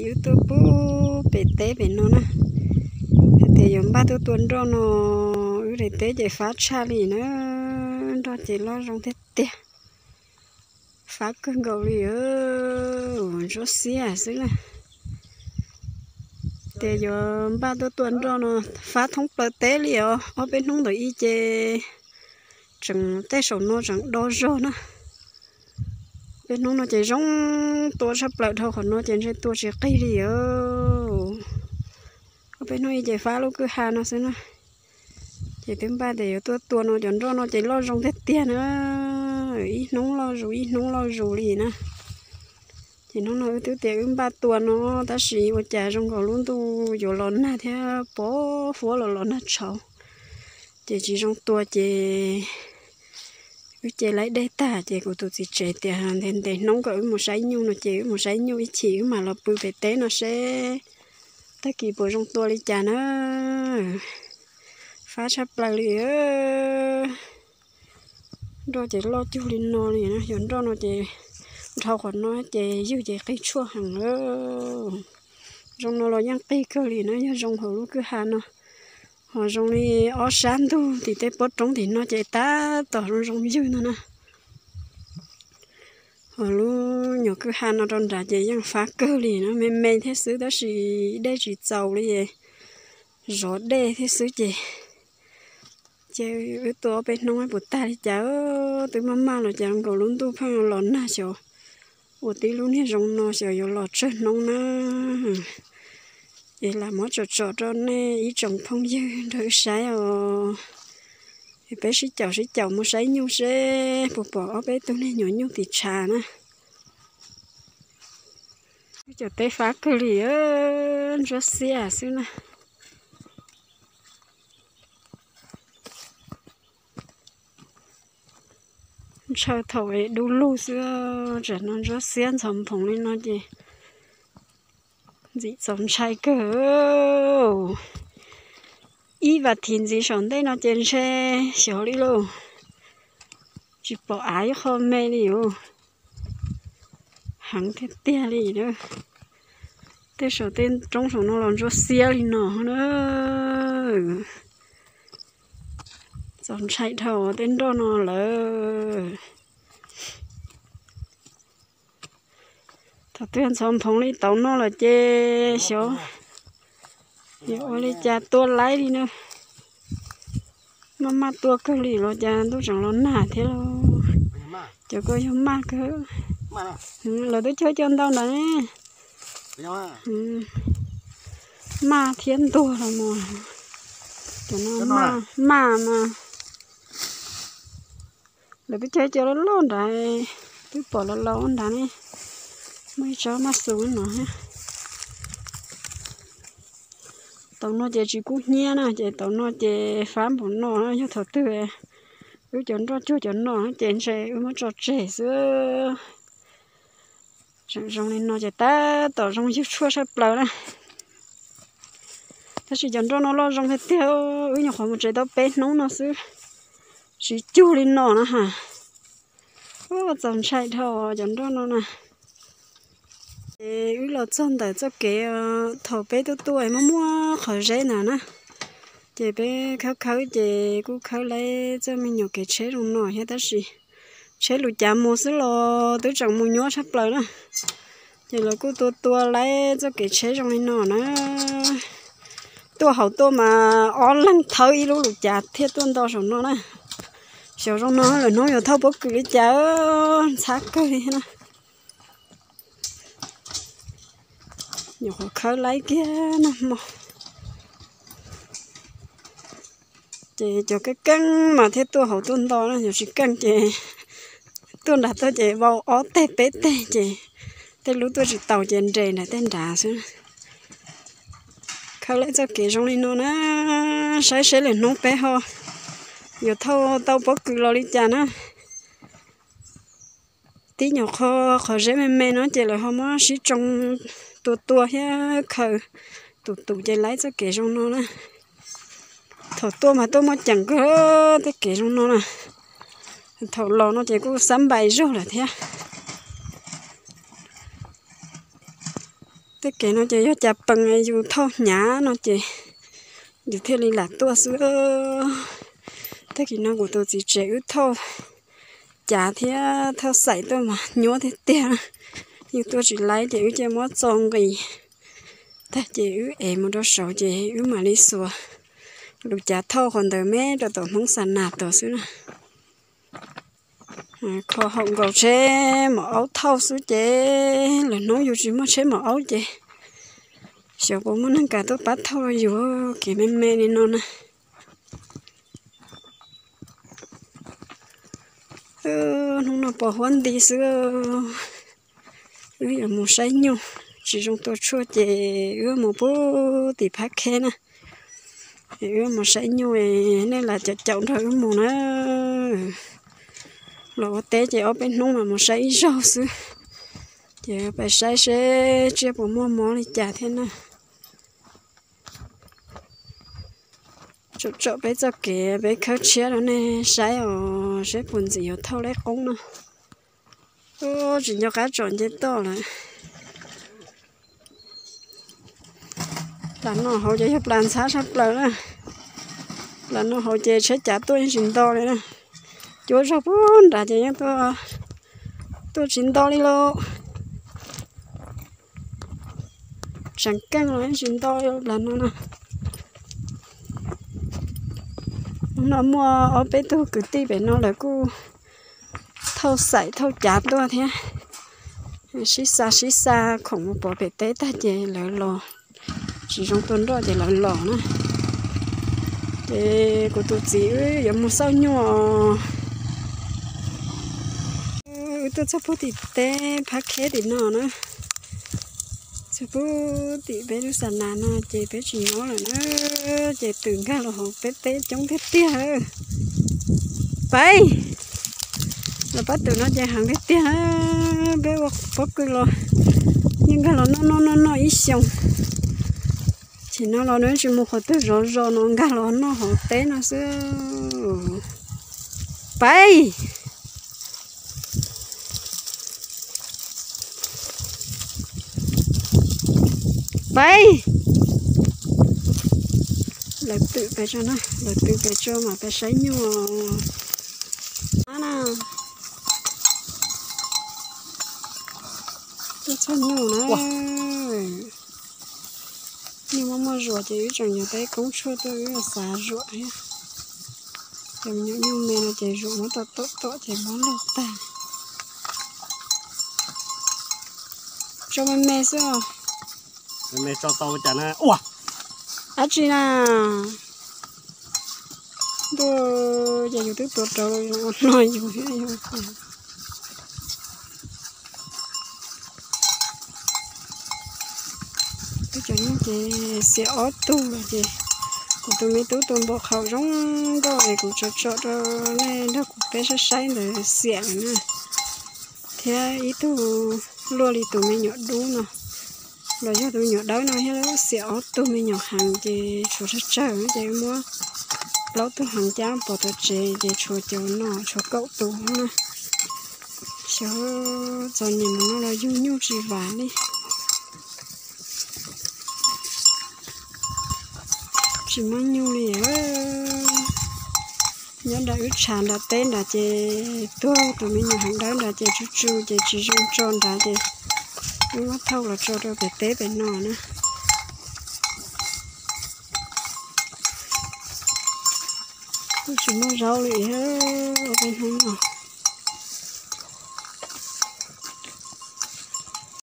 Wb tuaj pub pem teb pem no na, hais tias yuav npaj tuaj tua nroj no, wb daim teb ces fab tshaj li na, nroj ces loj zoo tiag tiag, fab kawg nkaus li, ntsuab xiab xwb na. Ces yuav npaj tuaj tua nroj no, fab thoob plaws teb li os, ob peb hnub ntawm ib ces tseem tej saum no tseem do zog na. Peb hnub no ces zoo tua tshaj plaws, dhau qhov no ces ntshe tua tsis qig li os. Ob peb hnub ib ces fab lub kwj ha no xwb na. Ces twb npaj tias yuav tuaj tua no, cov nroj no ces loj zoo tiag tiag na, ib hnub loj zus ib hnub loj zus li na. Ces hnub no wb twb tias wb npaj tua no, tab sis ua cas zoo nkaus lub ntuj yuav los nag thiab pov huab los los nag tshauv, ces tsis zoo tua ces wb ce laib dej tag ces kuv tus txiv tsev tias ntev ntev hnub kom wb mus saib nyuj no ces wb mus saib nyuj ib chim wb mam los pw pem teb no seb tag kis puas zoo tua li cas na. Fab tshaj plaws li. Nroj ces loj cuag li no li na, yog nroj no ces dhau qhov no ces ywg ces qig tshuaj heev lawm. Zoo no los yeej qig kawg li na, yog zoo hauv lub kwj ha no. Ho zoo li ob sab ntug tim tej pob roob tim no ces tab tom zoo zoo ywg no na. Ho lub nyuam kwj ha no rau nrad ces yeej fab kawg li no, me me thiab xwb tab sis dej tsis txaus li, zov dej thiab xwb ces, ces wb tua ob peb hnub puas tag li cas, twb maj maj los cas nkaus lub ntuj pheej los nag xyov, ua tib lub niag zoo no xyov yuav los tsawg hnub na. Es lam muab tsom tsom rau nej ib tsoom phooj ywg nrog wb saib os. Es peb sib caum sib caum mus saib nyuj seb puas pom ob peb tug niag nyuam nyuj tim tshav na. Wb cov teb fab kawg li, ntsuab xiab xwb na. Ntshaw thaum es du lug xwb, tsam no ntsuab xiab ntxhov nphoov li no ces ntxim txaus ntshai kawg. Ib vas thiv ntxiv saum ntej no ces ntshe xyov li lauj, tsis pom av ib qho me li os. Heev tiag tiag li na. Tej saum tej roob saum no los ntsuab xiab li no na. Txaus ntshai dhau tej nroj no lawm. Thaum twg ntxhov nphoov li tauv no lawm ces xyov yuav ua li cas tua laib li na. Maj maj tua kawg li los cas ntuj tseem los nag thiab lauj. Cov ko yog maj kawg. Lawv twb cog cov ntau ntawd ne. Maj thiab ntuag los mas. Cov no maj mas. Lawv twb cog cov loj loj nrad, twb pom los laus nrad ne. Muaj ib tsob maj xus no. Tauv no ces tsis kub hnyiab na, ces tauv no ces fab npaum no, yog thaum twg wb cov nroj cuag cov no ces ntshe wb muab tso tseg xwb. Tseem zoo li no ces tab tom zoo ywg tshuaj tshaj plaws na. Tab sis cov nroj no loj zoo tiag tiag, wb nyuam qhuav mus tsev tau peb hnub no xwb, tsis cuag li no na ha. Txaus ntshai dhau cov nroj no na. Ces wb los txog ntawm txoj kev thaum peb tuaj tuaj muaj muaj qhov zeb ntawd na. Ces peb khawb khawb ces kuj khawb laib txoj me nyuam kev tsheb zoo no thiab tab sis tsheb lus cav mus xwb los twb tseem mus nyuaj tshaj plaws na. Ces lawv kuj tua tua laib txoj kev tsheb zoo li no na. Tuaj hauv tuaj mas ob leeg thawb ib lub lus cav thiaj tuaj nto saum no na. Xyov zoo no lwm hnub yuav thauj pob kws li cas, ntxhab kawg li na. Nyuam qhuav khawb laib kiag nag hmo. Ces cov keej keej mas thiaj tuaj hauv tuaj nto na, yog tsis keej ces tuaj nram tuaj ces vau ob teg peb teg ces tej lub tuaj tsis taus ces nres nram tej nrad xwb. Khawb laib txoj kev zoo li no na, saib seb lwm hnub peb ho yuav thauj tau pob kws los li cas na. Tib nyuam qho qhov zeb me me no ces lawv ho muab sib tsoo tua tua thiab khaws tus tus ces laib txoj kev zoo no na. Thaum tuaj mas tuaj muaj ceem kawg tej kev zoo no na. Thaum los no ces kuj xab npais zog lawm thiab. Tej kev no ces yog cas pees yus thauj hnyav no ces yus thiaj li lam tuaj xwb. Tag kis no kuv tus txiv tsev wb thauj cav thiab thauj xaim tuaj mas nyuaj tiag tiag. Yus tuaj tsis laib ces wb cia muab txo nqis tag ces wb ev mus rau saud ces wb mam li xuas lub cav thauj qhov ntawd me rau tom Hmoob Xa Nas tod xwb na. Kho haum nkaus tsheb maum aub thauj xwb ces lwm hnub yus tsis muaj tsheb maum aub ces xyov puas muaj neeg kam tuaj pab thauj yus kev me me li no na. Hnub no pos huab nti xwb. Wb yuav mus saib nyuj, tsis zoo tua tshuaj ces wb mus pub tim Phab Kheb na. Wb mus saib nyuj, nej lam caum caum nrog wb mus na. Los ua teb ces ob peb hnub mas mus saib ib zaug xwb. Ces pais saib seb tsiaj puas muaj mob li cas thiab na. Tsom tsom peb txoj kev peb khawb tshiab rau nej saib os, seb puas ntxim yuav thauj leb qoob no. Tsis nco qab tsom nce toj lawm. Plas no hauv ces yog plas ntxhab tshaj plaws na. Plas no hauv ces tsheb cav tuaj yeej tsis nto li na. Cuab zog pub nrad ces yeej tuaj tsis nto li lauj. Tseem keej los yeej tsis nto li plas no na. Hnub no muaj ob peb tug kwv tij pem no lawv kuj thauj xaim thauj cav tuaj thiab. Sib xa sib xa khoom mus pov pem teb tag ces lawv los, tsis zoo tua nroj ces lawv los na. Ces kuv tus txiv wb yuav mus xauj nyuj. Wb tuaj txog pug tim teb Phab Kheb tim no na. Txog pug tim peb lub Xa Nas no ces peb tsis nyob lawm na, ces twm nkag los hauv peb teb coob tiag tiag. Pais, los pab twm no ces heev tiag tiag. Peb ua pob kws los yeej nkag los noj noj noj noj ib xyoos. Tsim no los nws tsis mus qhov twg zov zos no, nkag los noj hauv teb no xwb. Pais, pais. Lawv twm pes tso na, lawv twm pes tso mam pes saib nyuj. Ab na, tuaj txog nyuj na. Nyuj muaj muaj zuas ces wb tseem yuav tau ib koob tshuaj tuaj wb xav zuam thiab. Ces me nyuam nyuj me no ces zuam muab tom tom tom ces muab luag tag. Tso me me xwb os. Me me tso tau cas na. Ua, dab tsi na? Ntuj, ces yus twb tuav rawv los no yus thiab yus. Twb cov nyuj ces xiam ob tug los ces kuv tus me tub tus npau qhaum zoo nkauj es kuv tso tso rau nej nrog kuv peb saib saib ntawd xiam lawm na. Thiab ib tug luaj li tus me nyuam dub no, los yog tus me nyuam dawb no thiab, xiam ob tug me nyuam heev ces tshuav tsawg tsawg ces muab plaub tug heev cab pov tom tsev ces tshuav cov no tshuav kaum tus na. Xyov txom nyem mus no los yug nyuj tsis vam li. Tsis muaj nyuj li. Nyob nram wb tshav nram teb nrad ces tuag tus me nyuam heev dawb nrad ces tsw tsw ces tsis zoo tso nrad ces wb muab thauj los tso rau pem teb pem no na. Kuj tsis muaj zaub li ua peb hnub no.